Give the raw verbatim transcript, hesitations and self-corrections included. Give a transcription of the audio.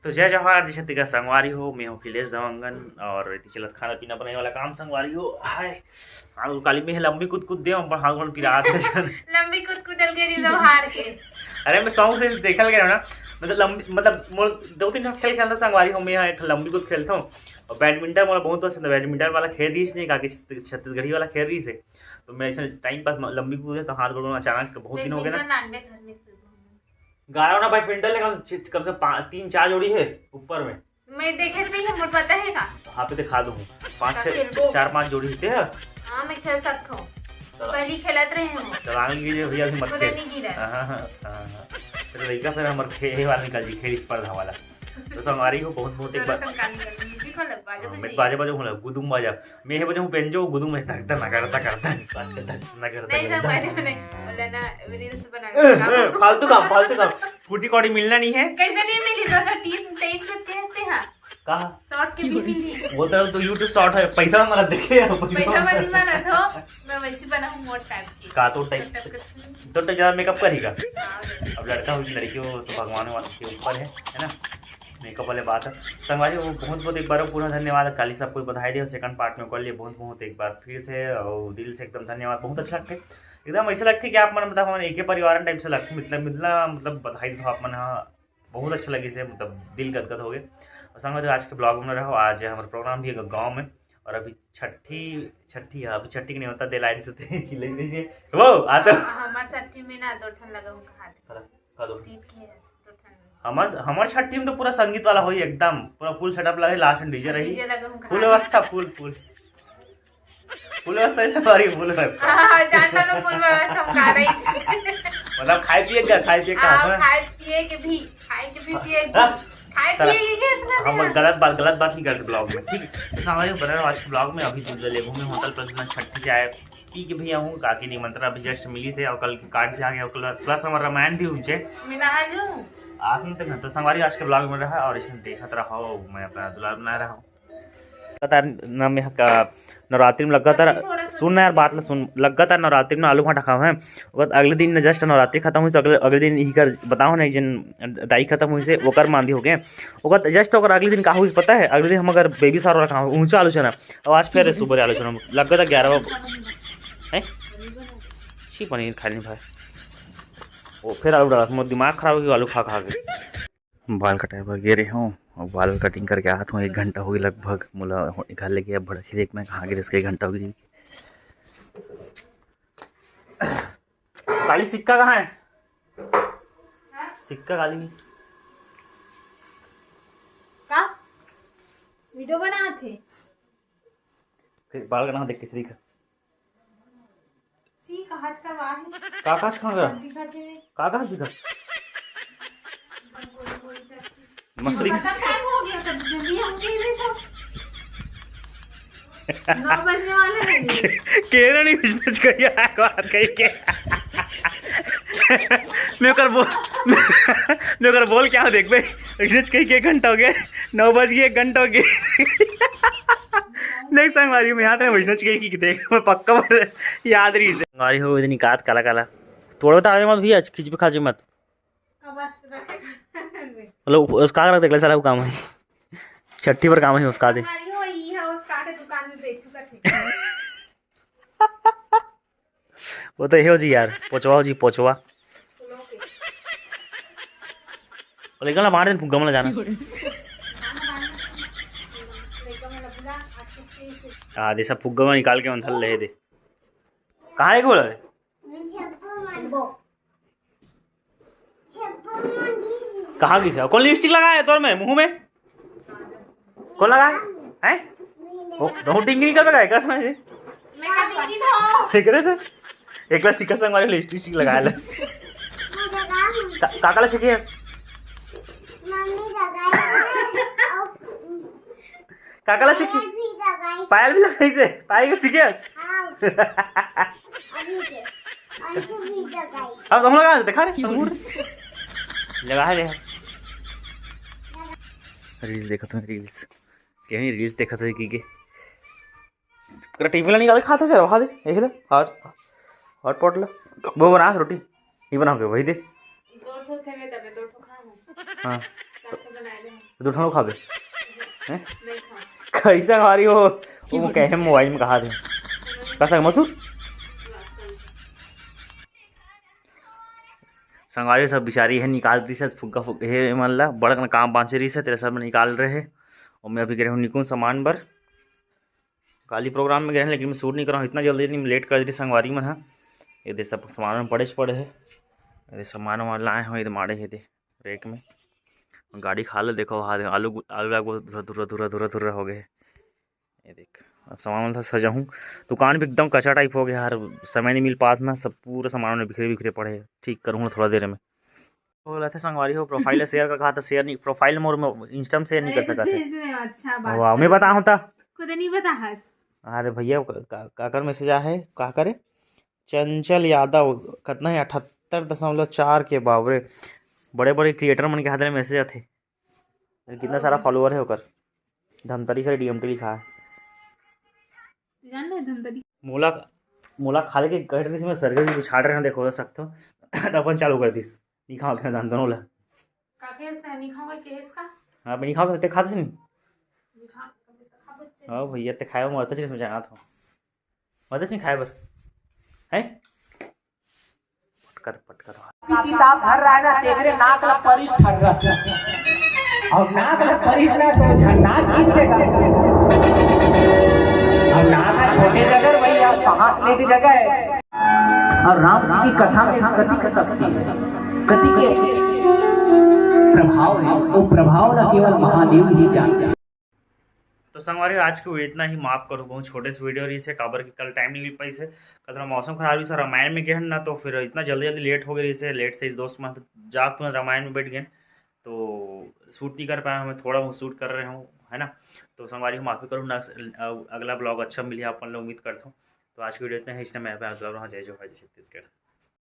तो जय जोहार, जय छत्तीसगढ़ संगवारी हो, मैं हूँ अखिलेश देवांगन और एती चलत खाना पीना बनाए वाला काम संगवारी हो। हाय, हाँ, काली में लंबी कूद कूद दे, पर हाँ, गोड़ पिरात है सन। लंबी कूद कूदल के रिजो हार के। अरे, मैं शौक से देखल गया ना, मतलब लंबी, मतलब मोर दो तीन ठो खेल खेलता संगवारी हो, मैं यहाँ एक ठो लंबी कूद खेलता हूँ और बैडमिंटन मोला बहुत पसंद है। बैडमिंटन वाला खेल रही है, काकी छत्ती-, छत्तीसगढ़ी वाला खेल रही है, तो मैं ऐसे टाइम पास म-, लंबी कूद है, तो हाथ गोड़ में अचानक बहुत दिन हो गया ना। बैडमिंटन लानबे घर में खेलबो हम। गाड़ा ना बैडमिंटन ले कम, कम से कम पा-, तीन चार जोड़ी है ऊपर में। मैं देखे नहीं हूँ, मोर पता है का? वहाँ पे दिखा दूँ, पाँच का छः, खेलबो? चार पाँच जोड़ी होते हैं। हाँ, मैं खेल सकता हूँ। चला। पहली खेलत रहे हूँ। चलान लीजिए भैया, अभी मत बोले खेल। नहीं गिरा। हाँ, हाँ, हाँ, हाँ। फिर लड़का फिर हमारे खेल वाला निकाल जी, खेल स्पर्धा वाला। तो संगवारी हो, बहुत बहुत एक तोरा बार संग कानी कर, म्यूजिक वाला बाजा हाँ, बजे। मैं बाजा बजाऊँ, गुदुम बाजा। मैं हे बजाऊँ बेंजो, गुदुम है, धक धक नगर धक धक धक धक नगर धक नहीं, धक संगवारी धक। में नहीं। बोला ना, रील्स बना ए, ए, के फालतू काम, फालतू काम। फूटी कौड़ी मिलना नहीं है। कैसे नहीं मिली? दो हज़ार तीस में, तेईस में तेज थे, हाँ। कहा? शॉर्ट के भी मिली। वो तो, तो YouTube शॉर्ट है, पैसा हमारा देखे यार, पैसा पैसा हमारा। वाली वाला तो मैं वैसे बना हूँ मोट टाइप की। का तो टाइप? तो टाइप का। तो, तो ज्यादा मेकअप करेगा। हाँ, वैसे। अब लड़का हो कि लड़की हो, तो भगवान के ऊपर है, है ना? मेकअप वाले बात है। संगवारी हो, बहुत बहुत एक बार पूरा धन्यवाद। काली सबको बधाई दे, सेकंड पार्ट में कर लिए, बहुत बहुत एक बार फिर से और दिल से एकदम धन्यवाद। बहुत अच्छा लगता है, एकदम ऐसा लगता है कि आप मन, मतलब, हम एक ही परिवार टाइप से लगते, मतलब, मिलना, मतलब, बधाई दो आप मन, हाँ, बहुत अच्छा लगे से, मतलब, दिल गदगद हो गए। और संगवारी हो, आज के ब्लॉग में रहो, आज हमारा प्रोग्राम भी है गाँव में, और अभी छठी, छठी है, अभी छठी के नहीं होता, दिलाई से चिल्लाई दीजिए। वो, आ तो। हाँ, हमार छठी में ना दो ठन लगा हूँ हाथ। का दो? तीन के है, दो ठन। हमर, हमर छठी में तो पूरा संगीत वाला होई एकदम, पूरा फुल सेटअप लगे, लास्ट में डीजे रही। डीजे लगा हूँ फुल हाथ। व्यवस्था, फुल, फुल। फुल व्यवस्था है, संगवारी, फुल व्यवस्था। हाँ, जानता ना फुल व्यवस्था हम गा रही। मतलब खाए पिए का, खाए पिए का, हाँ, हाँ। खाए पिए के भी, खाए के भी, पिए के भी। हाँ। खाए सर, पिए के कैसे ना हम देना? गलत बात, गलत बात नहीं करते ब्लॉग में, ठीक है? तो संगवारी हो, बने रहो आज के ब्लॉग में। अभी दूध ले घूमे होटल पर, अपना छठी चाय पी के भी आऊँ, काकी निमंत्रण अभी जस्ट मिली से, और कल के कार्ड भी आ गया, और प्लस हमारा रामायण भी हुई छे। मैं नहा जाऊँ। आप नहीं तो, तो संगवारी आज के ब्लॉग में रहा और इसे देखत रहो, मैं अपना दुलार बना रहा हूँ। लगातार न में का नवरात्रि में लगातार, सब्जी थोड़ा सा सुन ना यार, बात ला सुन, लगातार नवरात्रि में आलू भाटा खाओ हैं, ओकर अगले दिन जस्ट नवरात्रि खत्म हुई से अगले, अगले दिन ही कर बताओ नहीं, जिन दाई खत्म हुई से ओकर मांदी हो गए, ओकर जस्ट ओकर अगले दिन का हुई पता है, अगले दिन हम अगर बेबी सार वाला खाओ ऊंचा आलू चना, और आज फिर सुबह आलू चना लग गया था ग्यारह बजे। हैं? छी पनीर खा ली भाई। वो फिर आलू डाला, मोर दिमाग खराब हो गया आलू खा खा के। बाल कटाए बर गे रहे हूँ, और बाल कटिंग करके आत हूँ, एक घंटा हो गया लगभग। मोला घर लेके अब भड़क देख मैं कहाँ गिरे, एक घंटा हो गया। काली सिक्का कहाँ है? सिक्का काली नहीं। का? वीडियो बनात हे। फिर बाल कटाना देख के सीख। सी कहाच करवा हे। का कहाच कहाँ गया? दिखत हे। का कहाच दिखत? मछली। खत्म टाइम हो गया, तब जल्दी हम कह रहे सब। नौ बजने वाले हैं। केरा नहीं बिजनेस करिया, एक बात कही के। मैं ओकर बोल, मैं ओकर बोल क्या देख बे? बिजनेस कही के एक घंटा हो गया, नौ बज गया, एक घंटा हो गया। नहीं संगवारी, मैं यहाँ तेरे बिजनेस कही की देख, मैं पक्का बोल, याद रही। संगवारी हो, इतनी कात काला काला। तोड़ बता मत भी आज, खिंच पे खा मत। मतलब, उसका रख दे, सारा वो काम है। छठी पर काम है उसका दे। हमारी हो, ई है, उसका के दुकान में बेचू का ठेका। वो तो हो जी यार, पोचवा हो जी, पोचवा। फूलों के। और लेकिन ना, बाहर दिन फुग्गा में जाना। हाँ, जैसा फुग्गा में निकाल के अंदर ले दे। कहाँ है बोला रे? कहाँ गिस हे? कौन लिपस्टिक लगाए हे तोर में, मुँह में? कौन लगाए हे? हैं? ओ, बहुत टिंग निकल रहा है, कसम से। मैं का टिंग हो? देख रहे सर? एकला सिक्का संग वाले लिपस्टिक लगाए ले। का, काका ला सीखे हस? मम्मी लगाई है, और काका ला सीखे? पायल भी लगाई। पायल भी लगाई से? पायल के सीखे हस? हाँ। अभी के। अंशु भी लगाई। अब हम लगा दे, दिखा रे, हम मुड़। लगा ले। रील्स देखत हूँ, रील्स। कहीं रील्स देखत हूँ कि के। पूरा टिफिन ला निकाल के खाता चल, वहाँ दे, देख ले। हॉट, हॉटपॉट ला। वो बना रोटी। नहीं बना के वही दे। दो ठो थे, मैं तबे दो ठो खा लूँ। हाँ। चार ठो बनाए दे। तो दू ठन खाबे। हैं? कइसे हमारी हो? वो कहे मोबाइल में कहा दे। का साग मसूर? संगवारी सब बिचारी हे निकाल रही से फुग्गा फुग्गा हे मन ला बड़ कन काम बांचे रही से तेरे सब निकाल रहे हे। और मैं अभी गे रहूँ निकुन सामान बर। काली प्रोग्राम में गे रहें लेकिन मैं शूट नहीं करा हूँ, इतना जल्दी नहीं, लेट कर दी संगवारी मन हा। ये दे सब सामान पड़े से पड़े हे। ये सामान वामान लाए हो, ये दे माड़े हे दे रैक में। गाड़ी खा ले, देखो वहाँ दे आलू आलू लागो धुरा धुरा धुरा धुरा धुरा हो गए। ये देख, अब सामान वाला सजाहूँ। दुकान भी एकदम कच्चा टाइप हो गया यार, समय नहीं मिल पात ना, सब पूरा सामान में बिखरे बिखरे पड़े हे। ठीक करूँगा थोड़ा देर में। बोला था संगवारी हो प्रोफाइल शेयर कर कहा था, शेयर नहीं, प्रोफाइल मोर में इंस्टा में शेयर नहीं कर अरे तो सकत हे। भेज दे, अच्छा बात वाह, कर। मैं बता हूँ ता। खुद नहीं बता हस। अरे भैया का, का, काकर मैसेज आ है, का करे? चंचल यादव कतना है, अठहत्तर दशमलव चार के, बाप रे। बड़े बड़े क्रिएटर मन के हाथ में मैसेज आथे। अरे कितना सारा फॉलोअर है ओकर। धमतरी करे डीएमटी लिखा है। जान ले धमतरी। मोला मोला खा लेके कह रही थी मैं सरगल भी छाड़ रहे हैं, देखो सकते हो। तो अपन चालू कर दिस। नहीं खाओ क्या दान दोनों ला। का केस था नहीं खाओगे केस का? हाँ, मैं नहीं खाओ ते खाते नहीं। नहीं खा, कभी तो खा बच्चे। हाँ भैया ते खाए मरते चीज में जाना था। मरते नहीं खाए बर। हैं? पटका तो, पटका तो। किताब भर रहा है ना, तेरे नाक ला परिस ठर्रस। और नाक ला परिस ना तो झंडा गिर देगा। और नाक है छोटे जगह भैया, सांस लेके जगह है। और राम जी की कथा में कति के शक्ति है, कति के प्रभाव है, वो प्रभाव ना केवल महादेव ही जानते हैं। तो संगवारी, आज की वीडियो इतना ही। माफ़ करो, बहुत छोटे से वीडियो रही से, काबर कि कल टाइम नहीं मिल पाई से। कल थोड़ा मौसम खराब रही से, रामायण में गए ना, तो फिर इतना जल्दी जल्दी लेट हो गई रही से, लेट से इस दोस्त मन तो जाग तुरंत रामायण में बैठ गए, तो शूट नहीं कर पाया। मैं थोड़ा बहुत शूट कर रहे हूँ, है ना। तो संगवारी, माफ़ी करूँ ना, अगला ब्लॉग अच्छा मिले अपन लोग, उम्मीद करता हूँ। तो आज की वीडियो इतना ही। इस टाइम मैं जय जोहार, जय छत्तीसगढ़।